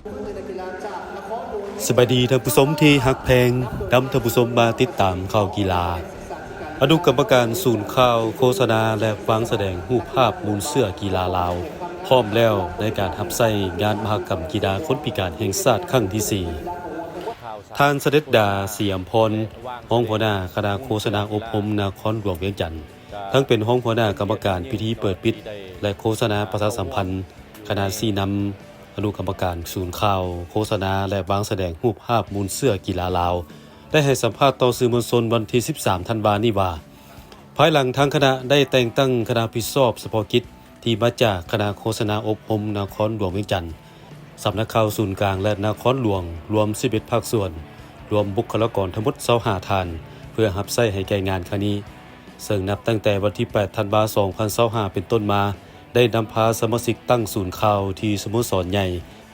ສະບາຍດີທ່ານຜູ້ຊົມທີ່ຮັກແພງ, ນຳທ່ານຜູ້ຊົມມາຕິດຕາມຂ່າວກິລາ. ອະນຸກຳມະການສູນຂ່າວ, ໂຄສະນາ ແລະ ວາງສະແດງຮູບພາບມູນເຊື້ອກິລາລາວ ພ້ອມແລ້ວໃນການຮັບໃຊ້ງານມະຫະກຳກິລາຄົນພິການແຫ່ງຊາດຄັ້ງທີສີ່. ທ່ານ ສະເດັດດາ ສີອຳພອນ, ຮອງຫົວໜ້າຄະນະໂຄສະນາອົບຮົມນະຄອນຫຼວງວຽງຈັນ, ທັງເປັນຮອງຫົວໜ້າກຳມະການພິທີເປີດປິດ ແລະ ໂຄສະນາປະຊາສຳພັນ, ຄະນະຊີ້ນຳອະນຸກຳມະການສູນຂ່າວ, ໂຄສະນາ ແລະ ວາງສະແດງຮູບພາບມູນເຊື້ອກິລາລາວ ໄດ້ໃຫ້ສຳພາດຕໍ່ສື່ມວນຊົນວັນທີສິບສາມທັນວານີ້ວ່າ, ພາຍຫຼັງທາງຄະນະໄດ້ແຕ່ງຕັ້ງຄະນະຮັບຜິດຊອບສະເພາະກິດ ທີ່ມາຈາກຄະນະໂຄສະນາອົບຮົມນະຄອນຫຼວງວຽງຈັນ, ສຳນັກຂ່າວສູນກາງ ແລະ ນະຄອນຫຼວງ ລວມສິບເອັດພາກສ່ວນ, ລວມບຸກຄະລາກອນທັງໝົດຊາວຫ້າທ່ານ ເພື່ອຮັບໃຊ້ໃຫ້ແກ່ງານຄັ້ງນີ້. ເຊິ່ງນັບຕັ້ງແຕ່ວັນທີແປດທັນວາສອງພັນຊາວຫ້າເປັນຕົ້ນມາ, ໄດ້ນຳພາສະມາຊິກຕັ້ງສູນຂ່າວທີ່ສະໂມສອນໃຫຍ່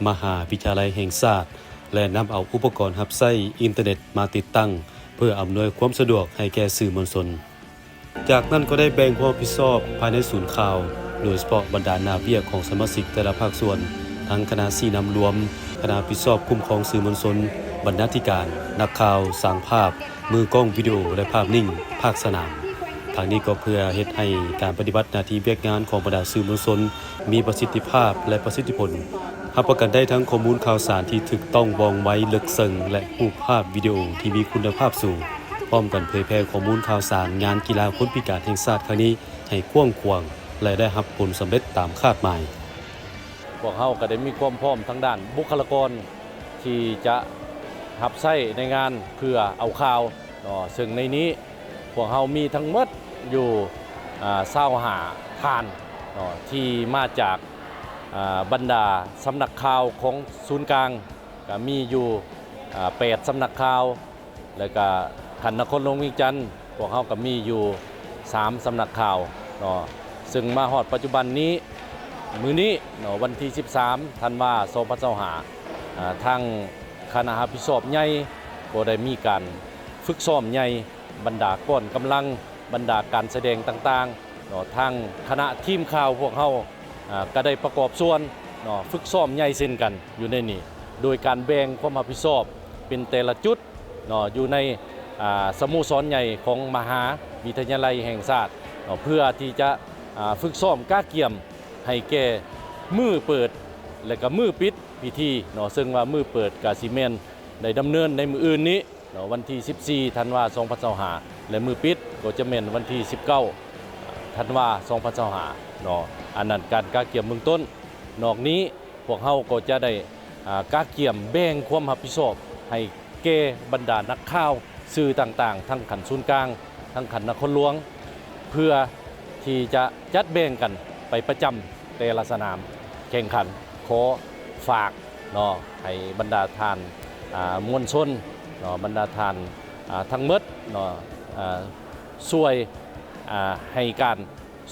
ມະຫາວິທະຍາໄລແຫ່ງຊາດ ແລະ ນຳເອົາອຸປະກອນຮັບໃຊ້ອິນເຕີເນັດມາຕິດຕັ້ງ ເພື່ອອຳນວຍຄວາມສະດວກໃຫ້ແກ່ສື່ມວນຊົນ. ຈາກນັ້ນກໍໄດ້ແບ່ງຄວາມຮັບຜິດຊອບພາຍໃນສູນຂ່າວ, ໂດຍສະເພາະບັນດາໜ້າວຽກຂອງສະມາຊິກແຕ່ລະພາກສ່ວນ, ທັງຄະນະຊີ້ນຳລວມ, ຄະນະຮັບຜິດຊອບຄຸ້ມຄອງສື່ມວນຊົນ, ບັນນາທິການ, ນັກຂ່າວ, ຊ່າງພາບ, ມືກ້ອງວິດີໂອ ແລະ ພາບນິ້ງ, ພາກສະໜາມ. ທາງນີ້ກໍເພື່ອເຮັດໃຫ້ການປະຕິບັດໜ້າທີ່ວຽກງານຂອງບັນດາສື່ມວນຊົນມີປະສິດທິພາບ ແລະ ປະສິດທິຜົນ, ຮັບປະກັນໄດ້ທັງຂໍ້ມູນຂ່າວສານທີ່ຖືກຕ້ອງ, ວ່ອງໄວ, ເລິກເຊິ່ງ ແລະ ຮູບພາບວິດີໂອທີ່ມີຄຸນນະພາບສູງ, ພ້ອມກັນເຜີຍແຜ່ຂໍ້ມູນຂ່າວສານງານກິລາຄົນພິການແຫ່ງຊາດຄັ້ງນີ້ໃຫ້ກວ້າງຂວາງ ແລະ ໄດ້ຮັບຜົນສຳເລັດຕາມຄາດໝາຍ. ພວກເຮົາກໍໄດ້ມີຄວາມພ້ອມທາງດ້ານບຸກຄະລາກອນທີ່ຈະຮັບໃຊ້ໃນງານເພື່ອເອົາຂ່າວເນາະ, ເຊິ່ງໃນນີ້ພວກເຮົາມີທັງໝົດຢູ່ ອາ ຊາວຫ້າທ່ານເນາະ ທີ່ມາຈາກ ອາ ບັນດາສຳນັກຂ່າວຂອງສູນກາງ ກໍມີຢູ່ ອາ ແປດສຳນັກຂ່າວ ແລ້ວກະຂັ້ນນະຄອນຫຼວງວຽງຈັນ ພວກເຮົາກໍມີຢູ່ສາມສຳນັກຂ່າວເນາະ, ເຊິ່ງມາຮອດປັດຈຸບັນນີ້ ມື້ນີ້ເນາະ ວັນທີສິບສາມທັນວາສອງພັນຊາວຫ້າ ອາ ທາງຄະນະຮັບຜິດຊອບໃຫຍ່ກໍໄດ້ມີການຝຶກຊ້ອມໃຫຍ່ ບັນດາກ້ອນກຳລັງ, ບັນດາການສະແດງຕ່າງໆເນາະ, ທາງຄະນະທີມຂ່າວພວກເຮົາ ອາ ກໍໄດ້ປະກອບສ່ວນເນາະ ຝຶກຊ້ອມໃຫຍ່ເຊັ່ນກັນຢູ່ໃນນີ້ ໂດຍການແບ່ງຄວາມຮັບຜິດຊອບເປັນແຕ່ລະຈຸດເນາະ ຢູ່ໃນ ອາ ສະໂມສອນໃຫຍ່ຂອງມະຫາວິທະຍາໄລແຫ່ງຊາດເນາະ ເພື່ອທີ່ຈະ ອາ ຝຶກຊ້ອມກະກຽມໃຫ້ແກ່ມື້ເປີດ ແລະ ກະມື້ປິດພິທີເນາະ, ເຊິ່ງວ່າມື້ເປີດກະຊິແມ່ນໄດ້ດຳເນີນໃນມື້ອື່ນນີ້ ເນາະ ວັນທີສິບສີ່ທັນວາສອງພັນຊາວຫ້າ ແລະ ມື້ປິດກໍຈະແມ່ນວັນທີສິບເກົ້າທັນວາສອງພັນຊາວຫ້າເນາະ. ອັນນັ້ນການກະກຽມເບື້ອງຕົ້ນ. ນອກນີ້ພວກເຮົາກໍຈະໄດ້ ອາ ກະກຽມແບ່ງຄວາມຮັບຜິດຊອບໃຫ້ແກ່ບັນດານັກຂ່າວສື່ຕ່າງໆ ທັງຂັ້ນສູນກາງ ທັງຂັ້ນນະຄອນຫຼວງ ເພື່ອທີ່ຈະຈັດແບ່ງກັນໄປປະຈຳແຕ່ລະສະໜາມແຂ່ງຂັນ. ຂໍຝາກ ເນາະ ໃຫ້ບັນດາທ່ານ ອາ ມວນຊົນເນາະ ບັນດາທ່ານ ອາ ທັງໝົດເນາະ ອາ ຊ່ວຍ ອາ ໃຫ້ການ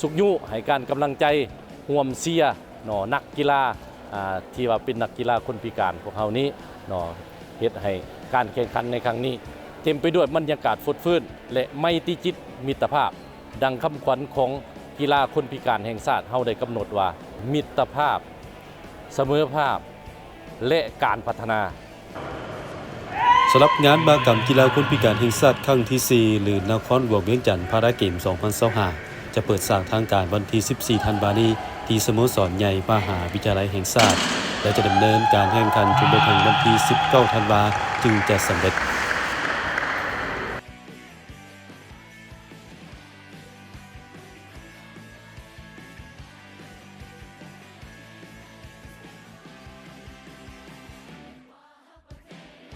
ຊຸກຍູ້ ໃຫ້ການກຳລັງໃຈ ຮ່ວມເຊຍເນາະ ນັກກິລາ ອາ ທີ່ວ່າເປັນນັກກິລາຄົນພິການພວກເຮົານີ້ເນາະ ເຮັດໃຫ້ການແຂ່ງຂັນໃນຄັ້ງນີ້ເຕັມໄປດ້ວຍບັນຍາກາດຟົດຟື້ນ ແລະ ໄມຕີຈິດມິດຕະພາບ. ດັ່ງຄຳຂວັນຂອງກິລາຄົນພິການແຫ່ງຊາດເຮົາໄດ້ກຳນົດວ່າ ມິດຕະພາບ, ສະເໝີພາບ ແລະ ການພັດທະນາ. ສຳລັບງານມະຫະກຳກິລາຄົນພິການແຫ່ງຊາດຄັ້ງທີສີ່ ຫຼື ນະຄອນຫຼວງວຽງຈັນພາຣາເກມສອງພັນຊາວຫ້າ ຈະເປີດສາກທາງການວັນທີສິບສີ່ທັນວານີ້ ທີ່ສະໂມສອນໃຫຍ່ມະຫາວິທະຍາໄລແຫ່ງຊາດ ແລະ ຈະດຳເນີນການແຂ່ງຂັນຈົນໄປເຖິງວັນທີສິບເກົ້າທັນວາຈຶ່ງຈະສຳເລັດ.